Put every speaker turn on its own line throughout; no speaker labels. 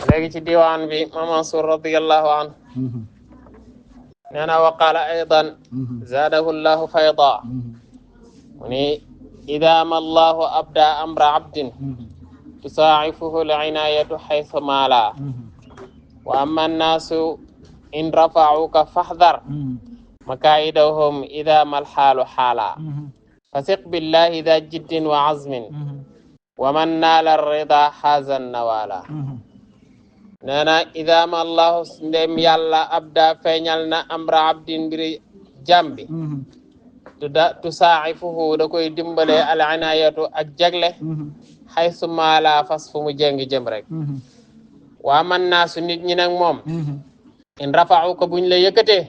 léegi ci diwaan bi Imam Mansour radiyallahu anhu nee na wa qaala aydan zaadahu llahu fayda mu ni ida ma allahu abda amra abdin tusaa'ifuhu al-inaayatu haythu maala wa amma annaasu in rafa'uka fahdhar makaa'idahum ida mal xaalu xaala fasiq billahi daa jiddin wa azmin wa man naala rida xaazan nawaala nee na ida ma allahu ndem yàlla abda feeñal na amra abdin mbiri jàmbi tusaa'ifuhu da koy dimbale al inaayatu ak jagle xaysu maala fas fu mu jéngi jëm rek waa man naasu nit ñi nag moom in rafa'u ko buñ la yëkkatee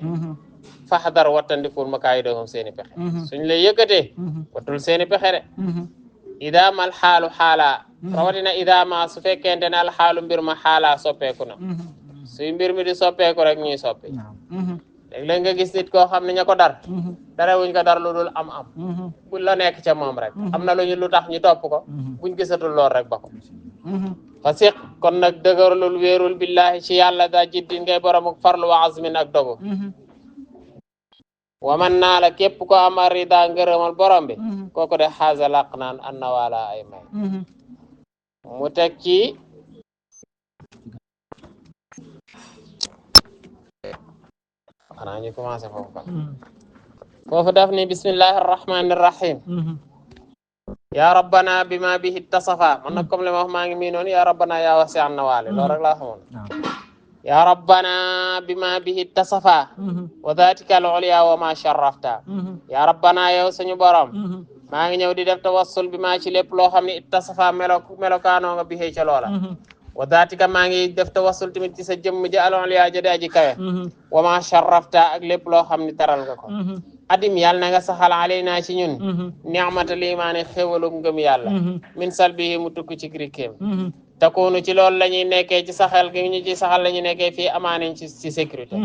faxdar wattandikul makaayidahum seeni pexe suñ la yëkkatee wattul seeni pexe de ida mal xaalu xaala rawatina ida ma su fekkente ne al xaalu mbir ma xaala soppeeku na suy mbir mi di soppeeku rek ñuy soppi léeg-léeg nga gis nit koo xam ne ña ko dar dara wuñ ko dar lu dul am buñ la nekk ca moom rek am na lu tax ñu topp ko buñ gisatul lool rek ba ko fasiq kon nag dëgërlul wéerul billahi ci yàlla daa jiddin ngay borom ak farlu wa azmin ak dogu waman naa la képp ko am arida ngërëmal borom bi kooku de xaasa laq naan anna wala ay may mu teg ci xanaa ñu commencé foofu kon foofu daf ni bismillahi arrahmani irrahim ya rabbana bima bihi tasafa man nag comme li ma wax maa ngi mii noonu ya rabbana ya wasi an nawaali loolu rek laa xamoon ya rabbana bima bihi tasafa wa dhatika al ulya wa ma sharrafta ya rabbana yow suñu borom maa ngi ñëw di def tawassul bi maa ci lépp loo xam ne tasafa melokaanoo nga bihi ca loola wa dhatika maa ngi def tawassul tamit ci sa jëmm ji al ulya ja aji kawe wa ma sharrafta ak lépp loo xam ne taral nga ko adim yàlla na nga saxal alayna ci ñun ni'matal imaani xéwalu ngëm yàlla min salbihi mu tukk ci krikeem takunu ci loolu la ñuy nekkee ci saxal gi ñu ci saxal la ñuy nekkee fii amaanin ci sécurité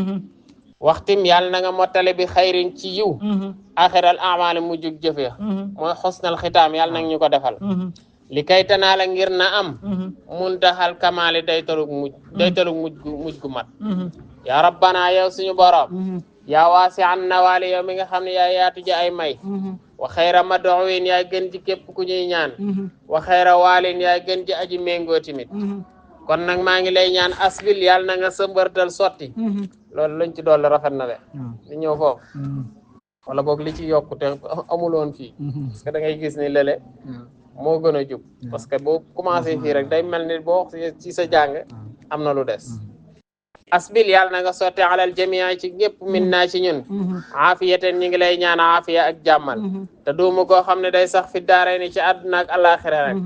waxtim yàlla na nga mottale bi xayrin ci yiw axiral amaali mujjug jëfe mooy xusnal xitaam yàlla nag ñu ko defal li kay tanaa la ngir na am muntaxal kamaali day talug mujj gu mat ya rabbana yow suñu borom yaa waasi an nawaali yow mi nga xam ne yaa yaatu ji ay may wa xayra mad'uwin yaay gën ji képp ku ñuy ñaan wa xayra waalin yaay gën ji aji méngoo timit kon nag maa ngi lay ñaan asbil yàlla na nga sëmbërtal sotti loolu luñ ci dolli rafet na de li ñëw foofu wala boog li ci yokku te amuloon fii parce que da ngay gis ni lële moo gën a jub parce que boo commencé fii rek day mel ni boo ci sa jàng am na lu des asbil yàlla na nga sotti alal jamia ci ñëpp min naa ci ñun aafiyatan ñi ngi lay ñaan aafiya ak jàmmal te duumu koo xam ne day sax fi daare ni ci àdduna ak alaxira rek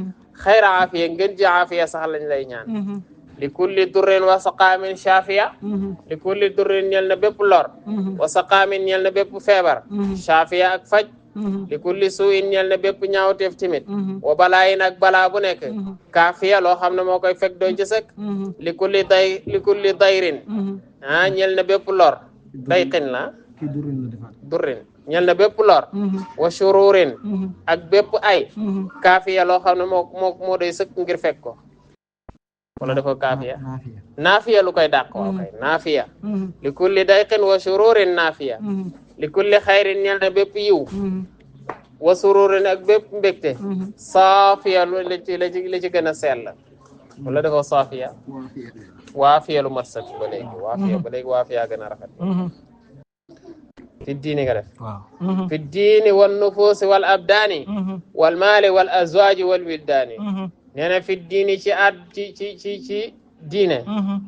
xayra aafiya ngën ji aafiya sax lañ lay ñaan li kulli durrin wa saqaamin shaafiya li kulli durrin ñel na bépp lor wa saqaamin ñel na bépp feebar shaafiya ak faj li kulli suuin ñel na bépp ñaawteef timit wa balaayin ak balaa bu nekk kaafiya loo xam ne moo koy fekk doy ci sëkk li kulli dayrin ñel na bépp lor dayqin la durrin ñel na bépp lor wa shururin ak bépp ay kaafiya loo xam ne moo doy sëkk ngir fekk ko wala dafa kaafiya naafiya lu koy dàq waaw kay naafiya li kulli dayqin wa shururin naafiya li kulli xayrin ñel na bépp yiw wa sururin ak bépp mbégte saafiya la ci gën a sell wala dafa saafiya waafiya lu mat sëkk ba léegi waafiya gën a rafet fi diini nga def fi diini wan nufuusi wal abdaani wal maali wal azwaaji wal wildaani nee na fi diini ci diine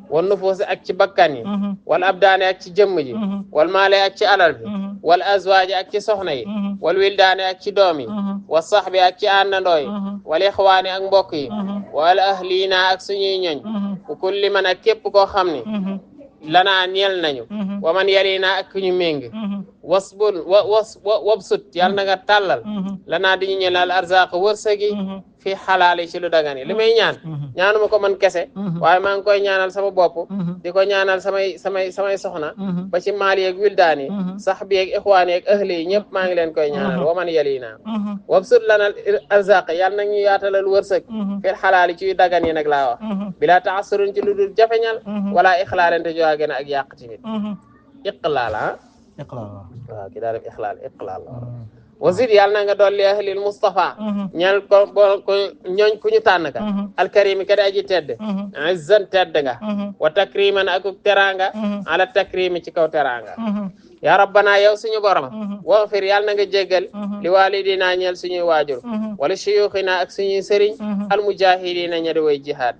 wan nufuusi ak ci bakkan yi wal abdaani ak ci jëmm ji wal maali ak ci alal bi wal azwaaji ak ci soxna yi wal wildaani ak ci doom yi wal saxbi ak ci àndandoo yi wal ixwaani ak mbokk yi wal ahliina ak suñuy ñoñ ku kulli man ak képp koo xam ni lanaa ñeel nañu wa man yalina ak ñu méng wabsut yàlla na nga tàllal lanaa di ñu ñeel al arzaq wërsëgi fi xalaali ci lu dagani li may ñaan ñaanuma ko man kese waaye maa ngi koy ñaanal sama bopp di ko ñaanal samay soxna ba ci maal yeeg wildaan yi sax bi yeeg ixwaan yeeg ahli yi ñëpp maa ngi leen koy ñaanal wa man yali naa wabsut lanal arzaq yàlla nag ñu yaatalal wërsëg fil xalaali ci yu dagan yi nag laa wax bila taassurun ci lu dul jafeñal wala ixlaalante jowa gën a ak yàq tamit iqlaal waaw ki daa def iqlaal wasid yàlla na nga dolli ahlil Mustafa ñeel ko ñooñ ku ñu tànn ka alkarimi ka di aji tedd izzan tedd nga wa takriman akuk teranga ala takrimi ci kaw teranga ya rabbana yow suñu borom waxfir yàlla na nga jéggal li walidina ñeel suñuy waajur wala shuyukhina ak suñuy sëriñ almujahidina ña di way jihaad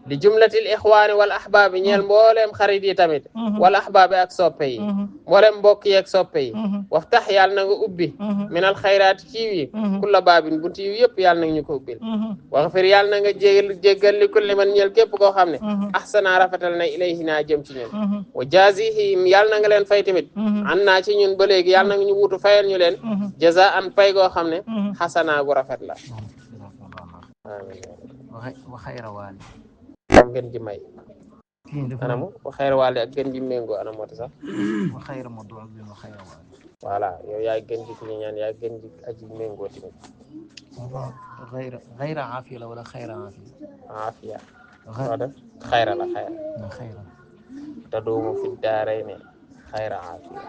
li jumlatil ixwaani wal ahbaabi ñeel mbooleem xarit yi tamit wal ahbaabi ak soppe yi mbooleem mbokk yi ak soppe yi waftax yàlla na nga ubbi minal xayraati ciiw yi kulla baabin bunti yiw yëpp yàlla na nga ñu ko ubbil waxfir yàlla na nga jéggal li kulli man ñeel képp koo xam ne ahsana rafetal na ilayhi naa jëm ci ñun wa jaazihim yàlla na nga leen fay tamit an naa ci ñun ba léegi yàlla na nga ñu wuutu fayal ñu leen jaza an pay goo xam ne xasana gu rafet la amiin am gën ji may anamu wa xayra waale ak gën ji méngoo ana moo tax sax
wa xayra mawdu bi wa xayra waale
voilà yow yaay gën ji ku ñu ñaan yaay gën ji aji méngoo tamit
xayra aafiya la wala xayra aafiya
soo def xayra la xayra
xayra
te doomu fi daaray ne xayra aafiya